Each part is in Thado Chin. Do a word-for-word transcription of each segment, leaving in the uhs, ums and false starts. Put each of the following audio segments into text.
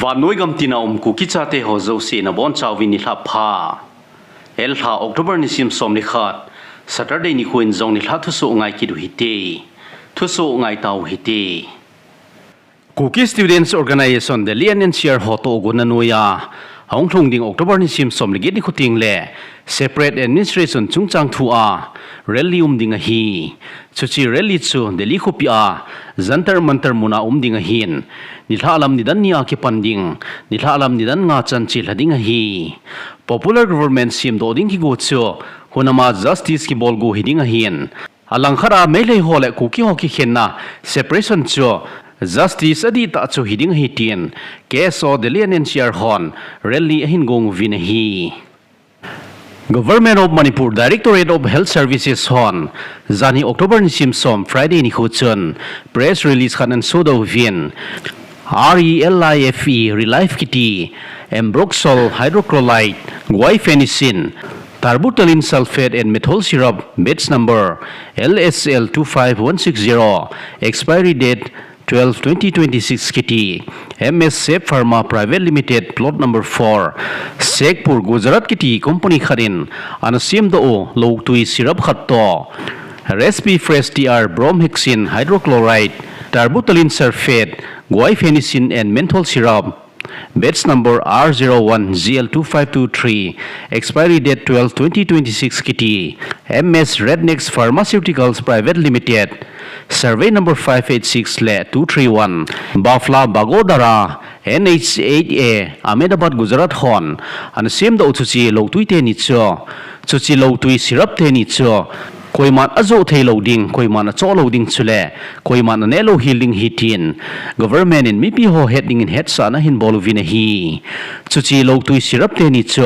Vannoi gam tina um Kuki chate ho jouse nabonchauvin nilhah pha. Elha October nisim som le khat, Saturday nikho in jong nilhah thusoh ngai kit u hite. Thusoh ngai tau hite. Kuki Students Organisation Delhi and N C R ho toh gonna noiya ahung lhung ding October nisim som le get nikho tengle separate administration chungchang thua rally um ding ahi. Chuche rally chu Delhi khopi a Jantar Mantar muna um ding ahin, nilhah lam nidan nia kipan ding, nilhah lam nidan nga chan chelha ding ahi. Popular government semdoh ding kigo chu hunama justice kibol go hiding ahin, alangkhat a Meitei ho le Kuki ho kikhenna separation chu justice adihtah chu hiding ahi tin K S O Delhi and N C R hon rally ahin gong uvin ahi. Government of Manipur Directorate of Health Services hon janhi October nisim som Friday nikho chun press release khat ana sodoh uvin, R E L I F E, Relife kiti, Ambroxol hydrochloride, guaifenesin, terbutaline sulfate and menthol syrup, batch number L S L two five one six zero, expiry date twelve twenty twenty-six kiti, M S Safe Pharma Private Limited, plot number four, Sheikhpur, Gujarat kiti company khat in ana semdoh u loutui syrup khat toh, Respifresh T R, Bromhexine hydrochloride, terbutaline sulfate, guaifenesin and menthol syrup, batch number R zero one G L two five two three, expiry date twelve twenty twenty-six kiti, M S Rednex Pharmaceuticals Private Limited, survey number five eight six le two three one, Bafla Bagodara, N H eight A, Ahmedabad, Gujarat hon ana semdoh u chuche loutui teni chu, chuche loutui syrup teni chu koiman ajoh theilou ding, koiman achoh lou ding chule koiman aneh louhel ding ahi tin government in mipi ho het dingin hetsahna ahin bol uvin ahi. Chuche loutui syrup teni chu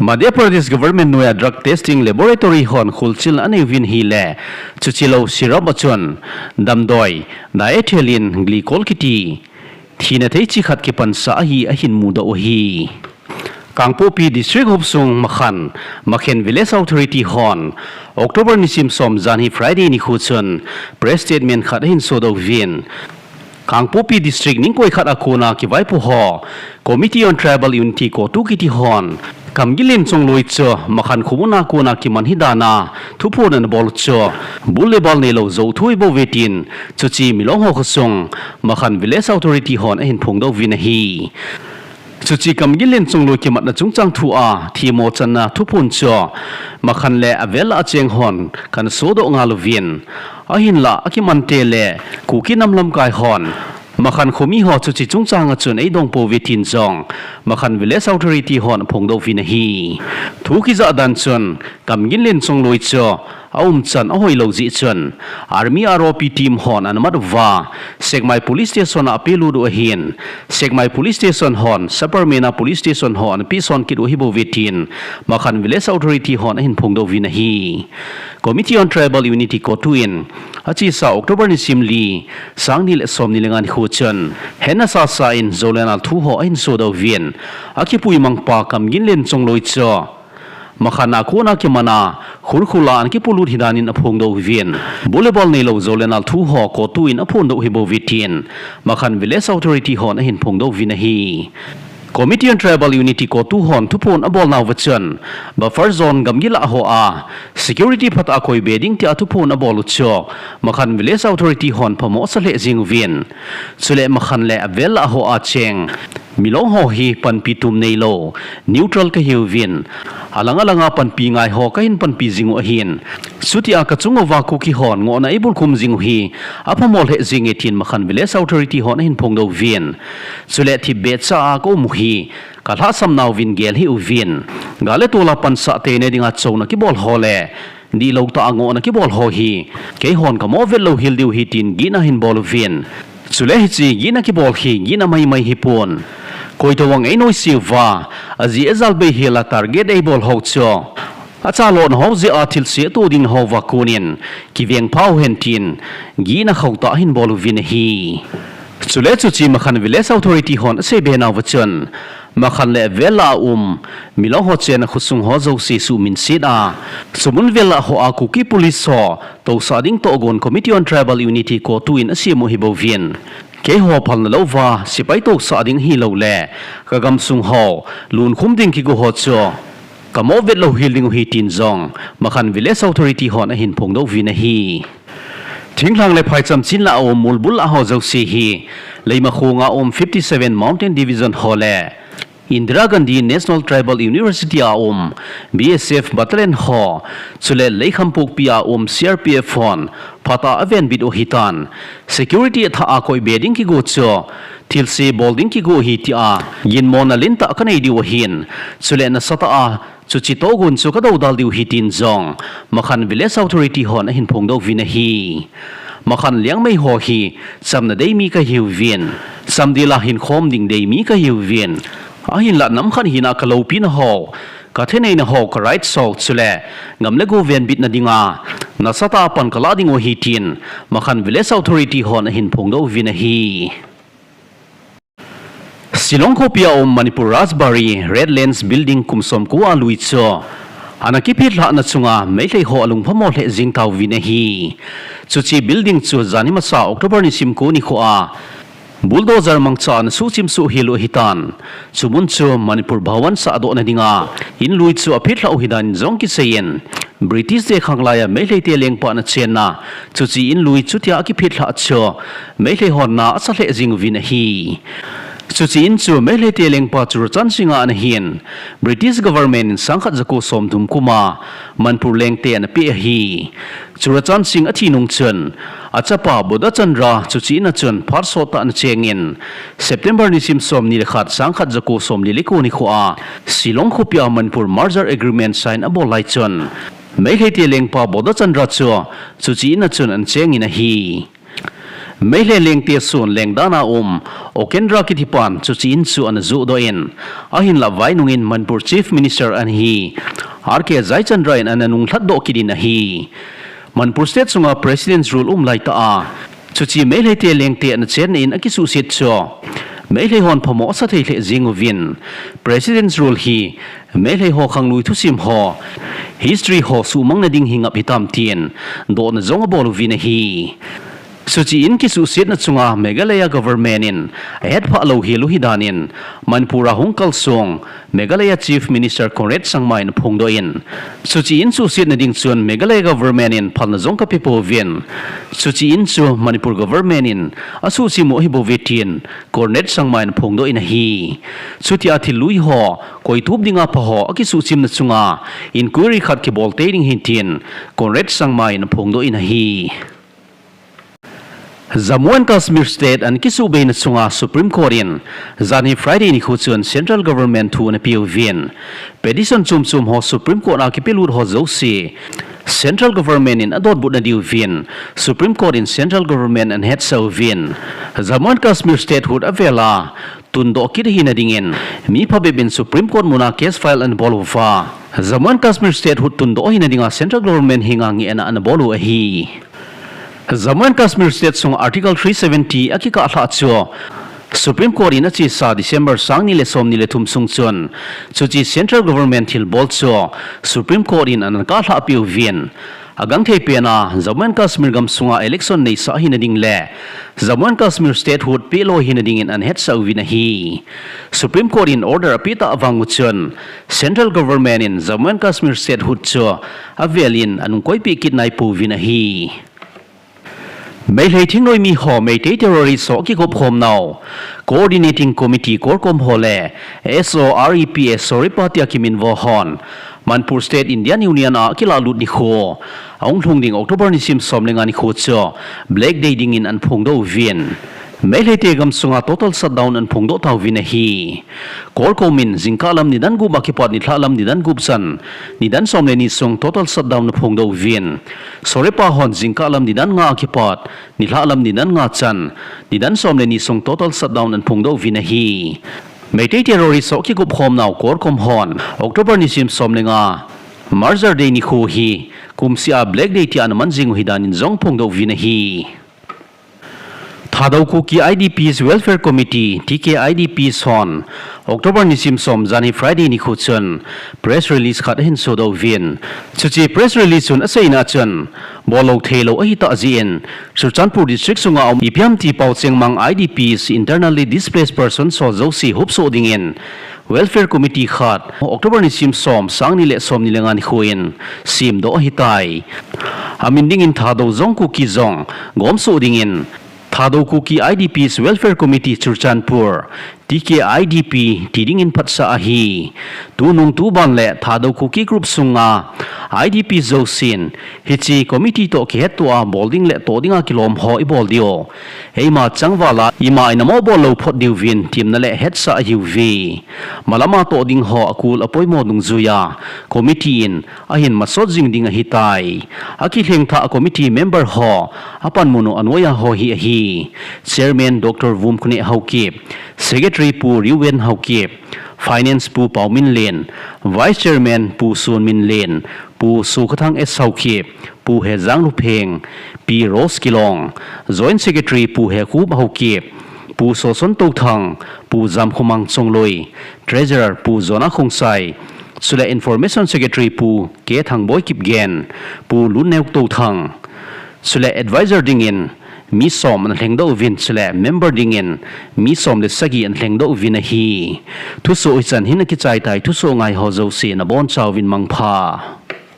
Madhya Pradesh government noiya drug testing laboratory hon kholchilna anei uvin ahile, chuche lou syrup a chun damdoi, diethylene glycol kiti, thina thei chi khat kipansah ahi ahin mudoh u ahi. Kangpokpi District hopsung Makhan, Makhen Village Authority hon October nisim som janhi Friday nikho chun press statement khat ahin sodoh uvin, Kangpokpi District ningkoi khat a kona kivaipo ho, Committee on Tribal Unity, CoTU kiti hon, Kamgilen Chongloi chu Makhan khomun a kona kiman hi dan a thuphon ana bol chu bul le bal neilou jou thu ahibouve tin, chuche Milong ho khosung Makhan Village Authority hon ahin phongdoh uvin ahi. Chuche Kamgilen Chongloi kimatna chungchang thua themmo channa thuphon chu Makhan le avel a cheng hon kana sodoh ngal uvin, ahinlah akimante le Kuki nam lamkai hon Makhan khomi ho chuche chungchang a chun eidong pouve tin jong Makhan Village Authority hon aphongdoh uvin ahi. Thu kijah dan chun Kamgilen Chongloi chu aumchan ahoilou jeh chun Army R O P team hon ana mat uva Sekmai Police Station a apelut u ahin, Sekmai Police Station hon Saparmeina Police Station ho ana pehson kit u ahibouve tin Makhan Village Authority hon ahin phongdoh uvin ahi. Committee on Tribal Unity, CoTU in achesa October nisim li, sang ni le som ni le nga nikho chun hetna sasa in jou le nal thu ho ahin sodoh uvin, akipuimangpa Kamgilen Chongloi chu Makhan a kona kiman a khulkhul a ana kipolut hi dan in aphongdoh uvin, bul le bal neilou jou le nal thu ho CoTU in aphondoh ahibouve tin Makhan Village Authority hon ahin phongdoh uvin ahi. Committee on Tribal Unity, CoTU hon thuphon abolnauva chun buffer zone gamgi lah hoa security phatah a koibe ding tia thuphon abol u chu Makhan Village Authority hon phamo asa lheh jeng uvin, chule Makhan le avel lah hoa cheng Milong ho hi panpi tum neilou, neutral kahiuvin, alang alanga panpi ngai ho kahin panpi jing u ahin, chutia kachung uva Kuki hon ngohna eibulkhum jing u hi aphamo lheh jenge tin Makhan Village Authority hon ahin phongdoh uvin, chule thipbeh cha a kaum u hi kalhahsam nauvin gel hih uvin, gal le tol a pansah teina dinga chouna kibol ho le dihlou tah a ngohna kibol ho hi keihon kamo vet louhel diu ahi tin gihna ahin bol uvin, chule hiche gihna kibol hi gihna maimai hipon, koitobang einoise uva ajeh ajal beihel a target eibol ho chu achalhahna ho jeh a thilse atoh ding ho uva konin kiveng phau hen tin gihna khauhtah ahin bol uvin ahi. Chule chuche Makhan Village Authority hon aseibe nauva chun Makhan le avel lah a um Milong ho chenna khosung ho jouse suhminset a, chumun vel lah hoa Kuki Police ho tousah ding tohgon Committee on Tribal Unity, CoTU in asem u ahibouvin, Keiho phalna louva, sipai tohsah ding hilou le, ka gamsung ho, lunkhum ding kigo ho chu, ka movet lou hel ding u ahi tin jong, Makhan Village Authority hon ahin phongdoh uvin ahi. Thinglhang le phaicham chin lah a um, mulbul lah ho jouse hi, Leimakhong a um fifty seven Mountain Division ho le, Indira Gandhi National Tribal University a um B S F Battalion ho, chule Leikhampokpi a um C R P F hon phatah a avenbit u ahitan, security athah a koibe ding kigo chu thilse bol ding kigo ahi tia ginmona lentah kanei diu ahin, chule nasatah a chuche togon chu kadoudal diu ahi tin jong Makhan Village Authority hon ahin phongdoh uvin ahi. Makhan Liangmai ho hi chamna dei mi kahiuvin, chamdel a hinkhom ding dei mi kahiuvin, ahinlah nam khat hina kaloupina ho, kathaneina ho, ka rights ho, chule gam le go venbitna dinga nasatah a pan kalah diu ahi tin Makhan Village Authority hon ahin phongdoh uvin ahi. Shillong khopi a um Manipur Rajbari Redlands Building kum somko a lui chu ana kiphetlhahna chunga Meitei ho alungphamo lheh jing tauvin ahi. Chuche building chu janhi masa October nisim ko nikho a bulldozer mangcha ana suhchim suh hel u ahitan, chumun chu Manipur Bhawan sahdohna dinga in lui chu aphetlhah u ahidan jong kiseiyin, British te khang laiya Meitei te lengpa ana chenna chuche in lui chutia akiphetlhah chu Meitei hon na asa lheh jing uvin ahi. Chuche in chu Meitei te lengpa Churachan Singh a ana hin, British government in sangkhat jako somthum kum a Manipur lengte ana pe ahi. Churachan Singh athi nung chun achapa Bodhachandra chuche in a chun phat sottah ana chengin, September nisim somni le khat sangkhat jako somli le ko nikho a Shillong khopi a Manipur Merger Agreement sign abol lai chun, Meitei te lengpa Bodhachandra chu chuche in a chun ana chengin ahi. Meitei lengte sun lengdan a um Okendra kitipan chuche in chu ana johdoh in, ahinlah vainung in Manipur Chief Minister ana hi R K Jayachandra in ana nunglhatdoh kit in ahi. Manipur State sunga President's Rule um laitah a, chuche Meitei te lengte ana chenna in akisuhset chu Meitei hon phamo asa thei lheh jing uvin, President's Rule hi Meitei ho khanglui thusim ho, history ho suhmangna ding hi ngap hitam tin dohna jong abol uvin ahi. Chuche in kisuhsetna chunga Meghalaya government in ahetphah lou hel u ahidan in Manipur a hung kalsong Meghalaya Chief Minister Conrad Sangma in aphongdoh in, chuche in suhsetna ding chun Meghalaya government in phalna jong kapepouvin, chuche in chu Manipur government in asuhchim u ahibouve tin Conrad Sangma in aphongdoh in ahi. Chutia thil lui ho koitup dinga pha ho akisuhchimna chunga inquiry khat kibol tei ding ahi tin Conrad Sangma in aphongdoh in ahi. Jammu and Kashmir State ana kisuhbeina chunga Supreme Court in janhi Friday nikho chun Central Government thu ana peuvin, petition chomchom ho Supreme Court a kipelut ho jouse Central Government in adonbutna diuvin Supreme Court in Central Government ana hetsah uvin, Jammu and Kashmir Statehood avel a tundoh kit ahina dingin mi phabep in Supreme Court muna case file ana bol uva, Jammu and Kashmir Statehood tundoh ahina dinga Central Government henga ngehna ana bol u ahi. Jammu and Kashmir State sunga Article three seventy akikahlhah chu Supreme Court in achesa December sangni le somni le thum sung chun, chuche Central Government thilbol chu Supreme Court in ana kahlhah peuvin, agangthei pena Jammu and Kashmir gamsunga election neisah ahina ding le Jammu and Kashmir Statehood peh lou ahina dingin ana hetsah uvin ahi. Supreme Court in order apeh tah vang uchun, Central Government in Jammu and Kashmir Statehood chu avel in anung koipeh kit naipouvin ahi. Meitei thingnoimi ho Meitei terrorist ho akikop khomnau Coordinating Committee CORCOM ho le S O R E P A SOREPA tia kiminvo hon Manipur State Indian Union a akilahlut nikho ahung lhung ding October nisim som le nga nikho chu Black Day dingin ana phongdoh uvin, Meitei te gamsunga total shutdown ana phongdoh tauvin ahi. CORCOM in jingkah lam nidan gup a kipat nilhah lam nidan gup chan nidan som le ni sung total shutdown ana phongdoh uvin, SOREPA hon jingkah lam nidan nga a kipat nilhah lam nidan nga chan nidan som le ni sung total shutdown ana phongdoh uvin ahi. Meitei terrorist ho akikop khomnau CORCOM hon October nisim som le nga Merger Day nikho hi kumseh a Black Day tia ana man jing u ahidan in jong phongdoh uvin ahi. Thadou Kuki I D Ps Welfare Committee, T K I D Ps hon October nisim som, janhi Friday nikho chun press release khat ahin sodoh uvin. Chuche press release chun aseina chun, bollou theilou ahitah jeh in, Churachandpur District sunga um ipi ham ti Paochengmang I D Ps, Internally Displaced Persons ho jouse hopsoh dingin Welfare Committee khat October nisim som, sangni le somni le nga nikho in semdoh ahitai. Amin dingin Thadou jong Kuki jong gomsoh dingin Thadou Kuki I D Ps Welfare Committee Churachandpur, T K I D P ti dingin phatsah ahi. Tunung tuban le Thadou Kuki Group sunga I D P jousen hiche committee toh kihettoa bol ding le toh dinga kilom ho ibol diu, eima changval a ima inamo bollou phot diuvin temna le hetsah ahiuve. Malama toh ding ho akul apoimo dungjuiya committee in ahin masot jing ding ahitai. Akilhengthah committee member ho apanmun u anoiya ho hi ahi: Chairman Doctor Vumkhoneh Haokip, Secretary Pu Riuven Haokip, Finance Pu Paominlen, Vice Chairman Pu Sonminlen, Pu Sokhathang S Haokip, Pu Hejang Lupheng, Pi Rose Kilong, Joint Secretary Pu Hekhup Haokip, Pu Soson Touthang, Pu Jamkhomang Chongloi, Treasurer Pu Jona Khongsai, chule Information Secretary Pu K Thangboi Kipgen, Pu Lunneok Touthang, chule Advisor dingin mi som ana lhengdoh uvin, chule Member dingin mi som le sagi ana lhengdoh uvin ahi. Thusoh hichan hin akichaitai, thusoh ngai ho jouse nabonchauvin mangpha.